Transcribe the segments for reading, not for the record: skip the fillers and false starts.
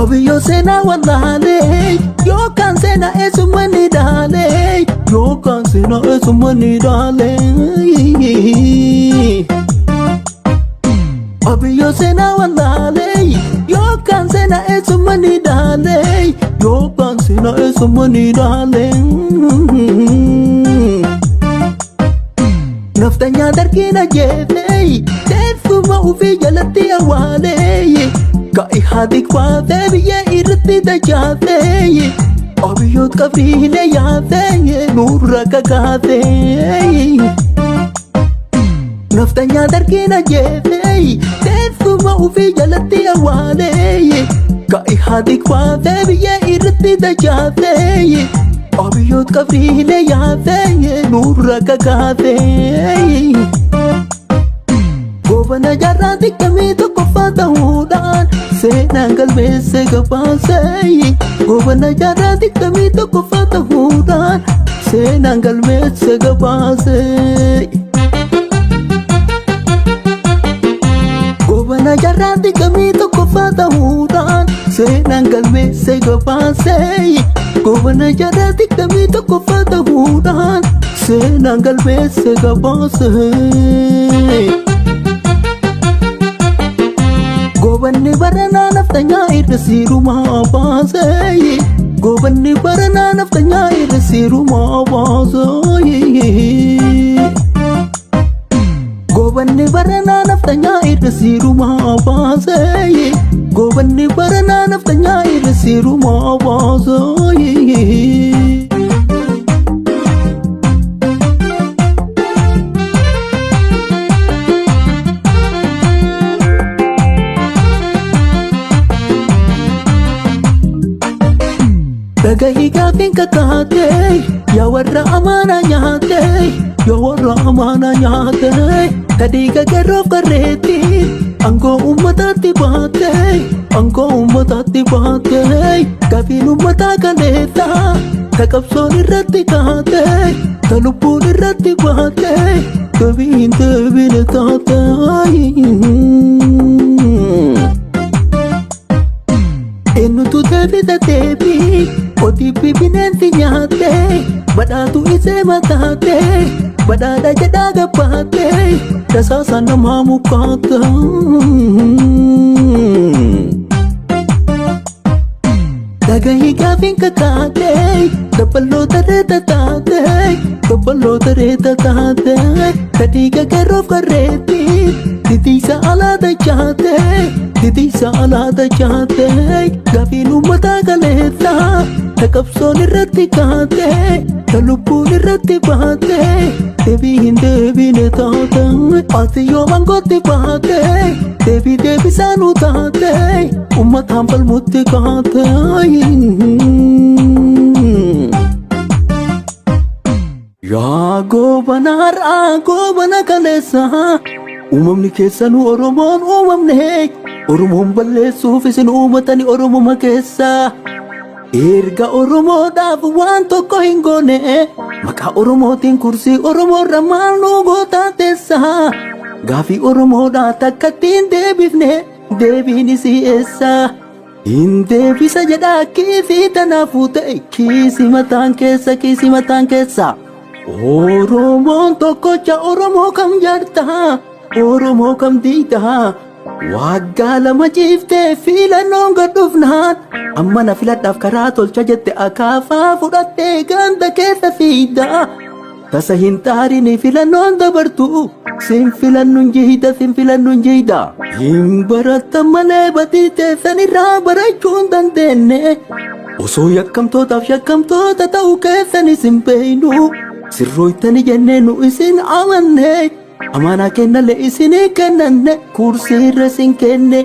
Abiyyoo seenaa wallaalee yookaan seenaa eessuma ni dhaalee yookaan seenaa eessuma ni dhaalee. Abiyyoo seenaa wallaalee yookaan seenaa eessuma ni dhaalee yookaan seenaa eessuma ni dhaalee. Naftanyaa dargiin ajjeefee teessuma ofii jalatti awwaalee. Ka'i haati kwaatee biyya irratti dachaatee Abiyyoot qabriilee yaatee nurra kakaatee. Naftanyaa dargiin ajjeefee teessuma ofii jalatti awwaalee. Ka'i haati kwaatee biyya irratti dachaatee Abiyyoot qabriilee yaatee nurra kakaatee. Goobana jaarraa 21ffaa ta'uudhaan seenaan galmeesse gabaasee. Goobana jaarraa 21ffaa ta'uudhaan seenaan galmeesse gabaasee. Goobana jaarraa 21ffaa ta'uudhaan seenaan galmeesse gabaasee. Goobana jaarraa 21ffaa ta'uudhaan seenaan galmeesse gabaasee. Goobanni baranaa naftanyaa irra siirumaa baasee. Goobanni baranaa naftanyaa irra siirumaa baasee. Goobanni baranaa naftanyaa irra siirumaa baasee. Goobanni baranaa naftanyaa irra siirumaa baasee. Dhagahii gaafiin kakaatee yaa warra amaanaa nyaatee yaa warra amaanaa nyaatee kadhiiga garoof garreetti aangoo uummataatti baatee aangoo uummataatti baatee gaafiin uummataa kaleessa ta qabsoon irratti kaatee ta lubbuun irratti baatee deebii hin deebine taatee. Eenyutu deebisa deebii otiifi bineensi nyaatee badhaatu isee mataatee badhaadha jedhaa gabbaatee tasaasa namaa mukaatee. Dhagahii gaafiin kakaatee dabballoota reeta taatee dabballoota reeta taatee kadhiiga garoof garreetti titiisa alaa dachaatee titiisa alaa dachaatee gaafiin uummataa kaleessa ta qabsoon irratti kaatee ta lubbuun irratti baatee deebii hin deebine taatee ati yoo mangootti baatee deebii deebisaa nu taatee uummataan falmutti kaatee. Yaa goobana har'aa goobana kaleessa uumamni keessanuu Oromoon uumamne Oromoon balleessuuf isin uumatani Oromoma keessa. Erga Oromoodhaaf waan tokko hin goone maqaa Oromootiin kursii Oromoorra maal nu gootaa teessa. Gaafii Oromoodhaa takkatti hin deebifne deebiin isii eessa. Hin deebisa jedhaa kiisii tanaafuu ta'e kiisii mataan keessa kiisii mataan keessa. Oromoon tokkocha Oromoo kam jaartaa Oromoo kam diidaa waggaa 2 ciiftee filannoon gad dhufnaan amma na filadhaaf karaa tolcha jette akaafaa fudhattee ganda keessa fiidaa. Tasa hin xaarini filannoon dabartu sin filannuun jihida sin filannuun jihida. Hin barattan malee badii teessan irraa barachuu hin dandeenye. Osoo yakkamtootaaf shakkamtoota ta'uu keessan isin beeynu sirrooytani jennee nu isin amanne. Amaanaa kennallee isinii kennanne kursii irra isin kenne.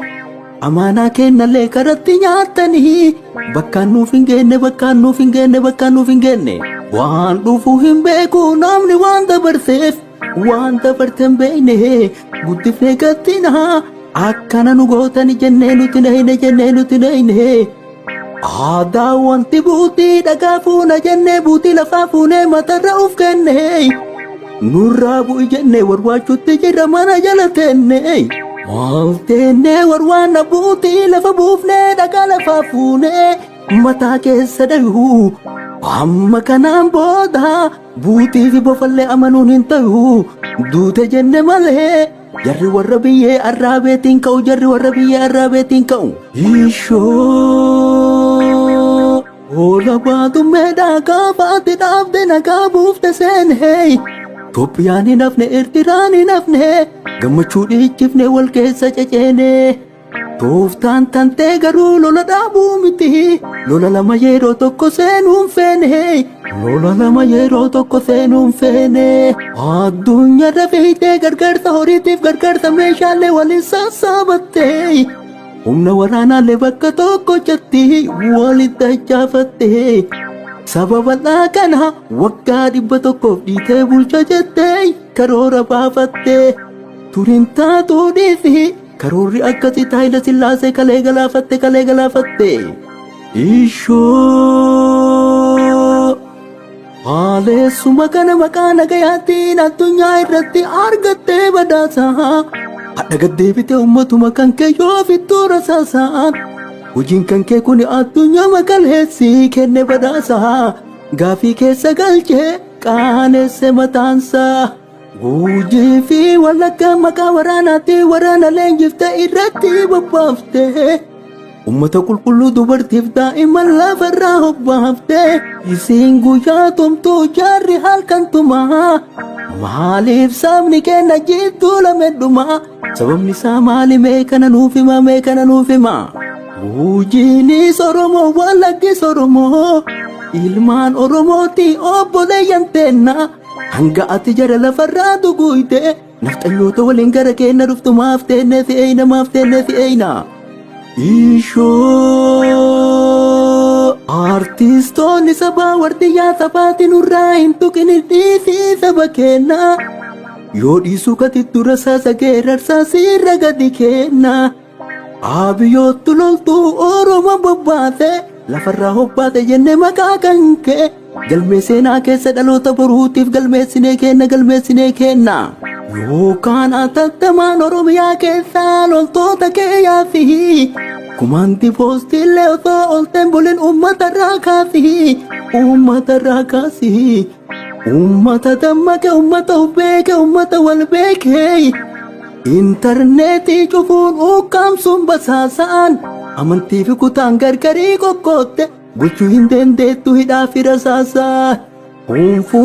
Amaanaa kennallee karatti nyaattanii bakkaan nuuf hin geenne bakkaan nuuf hin geenne bakkaan nuuf hin geenne. Waan dhufu hin beeku namni waan dabarseef waan dabarte hin beekne guddifnee gattinaa akkana nu gootani jennee nuti nahine jennee nuti nahine. Aadaa wanti buutii dhagaa fuuna jennee buutii lafaa fuunee matarra uf kenne. Nurraa bu'i jennee warwaachuutti jirra mana jala teenne. Maal teennee warwaan buutii lafa buufnee dhagaa lafaa fuunee mataa keessa dhayuu. Amma kanaan booda buutii fi bofallee amanuun hin ta'u, duute jenne malee jarri warra biyyee arraabeetiin ka'u, jarri warra biyyee arraabeetiin ka'u. Ishoo oola baadummeedhaa gaafaati dhaabde nagaa buufte seenee. Itoophiyaan hin hafne, Eertiraan hin hafne, gammachuu dhiichifne wal keessa ceceene. Tooftaan tantee garuu lola dhaabuu miti. Lola lama yeroo tokko seenuun feene. Lola lama yeroo tokko seenuun feene. Addunyaarra fiixee gargaarsa horiitiif gargaarsa meeshaalee waliin sassaabattee. Humna waraanaallee bakka tokko jetti walitti dachaafatte. Saba bal'aa kana waggaa 100f dhiitee bulcha jettee karoora baafatte. Turiin taatuu dhiisi. Karoorri akkasii Haayila Sillaasee kalee galaafatte, kalee galaafatte. Ishoo haaleessuma kana maqaa nagayaatiin addunyaa irratti argattee badhaasa. Hadha gaddeebitee uummatuma kan kee yoo fittuu rasaasaan. Hojiin kan kee kun addunyaa makaleessi kenne badhaasa. Gaafii keessa galchee qaaneesse mataansaa. Gujii fi Wallaggaa maqaa waraanaatti waraana leenjifte irratti bobbaafte. Uummata qulqulluu dubartiif daa'imman lafarraa hobbaafte. Isiin guyyaa tumtuu jaarri halkan tumaa. Maaliif sabni keenya jidduu lamedhuma? Sababni isaa maali, mee kana nuuf hima, mee kana nuuf hima? Gujiinis Oromoo, Wallaggis Oromoo, ilmaan Oromooti obboleeyyan teenna. Hanga ati jara lafarraa duguyte nafxanyoota waliin gara keenya dhuftu maaf teenne si'eeyna, maaf teenne si'eeyna? Ishoo artistoonni sabaa wardiyyaa sabaati nurraa hin tuqin, dhiisii saba kenna. Yoo dhiisuu kati dura saasa geerarsaa siirra gadi kenna. Abiyyoottu loltuu Oromoo bobbaase lafarraa hobbaate jenne maqaa kan kee galmee seenaa keessa dhaloota boruutiif galmeessinee kenna, galmeessinee kenna. Yookaan atattamaan Oromiyaa keessaa loltoota kee yaasi. Kumaanti poostiillee osoo olteen bulin uummatarraa kaasi. Uummatarraa kaasi. Uummata dammaqe, uummata of beeke, uummata wal beeke. Intarneetii cufuun ukkaamsuun basaasaan amantii fi kutaan gargarii qoqqootte bulchuu hin dandeettu hidhaa fi rasaasaa. Kuunfuu.